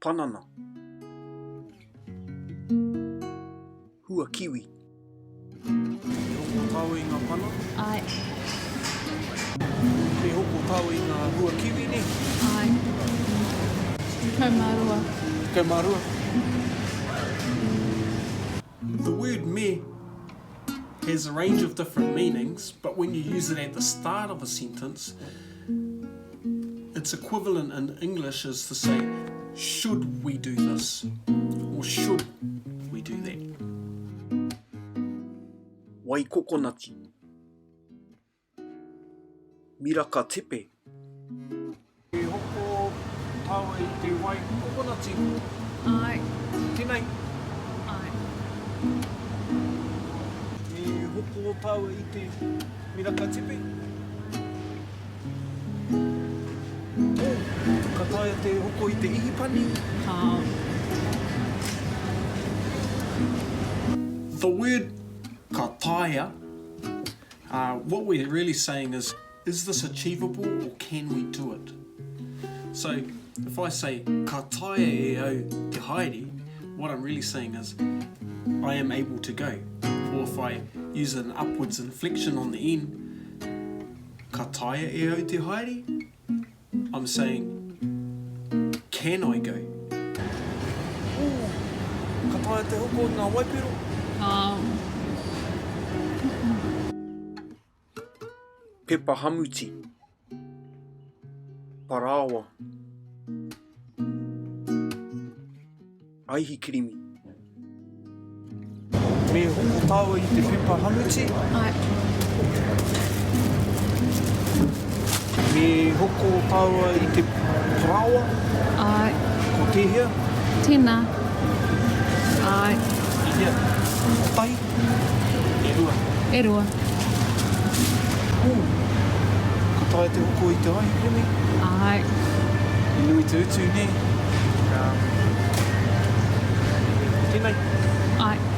Panana. Hua kiwi. E hoko tāua i ngā pana? Āe. E hoko tāua i ngā hua kiwi, nē? Āe. 12. 12. The word me has a range of different meanings, but when you use it at the start of a sentence, it's equivalent in English as to say, should we do this? Or should we do that? Wai kokonati. Miraka tepe. E hoko tāua i te wai kokonati. Āe. Tēnei. Āe. E hoko tāua i te miraka tepe. Oh, ka taea te hoko i te ihipani? Kāo. The word ka taea, uh, what we're really saying is, is this achievable or can we do it? So, if I say, ka taea e au te haere, what I'm really saying is, I am able to go. Or if I use an upwards inflection on the end, ka taea e au te haere, I'm saying, can I go? Ooh, ka taea te hoko i ngā waipiro? Kāo. Pepa hamuti. Parāoa. Aihikirimi. Me hoko tāua i te pepa hamuti? Āe. Me hoko tāua i te parāoa? Āe. Ko tēhea? Tēnā. Āe. I hea? Kotahi? E rua. E rua. Ooh. Ka taea te hoko i te aihikirimi? Āe. He nui te utu, nē? Um, ko tēnei? Āe.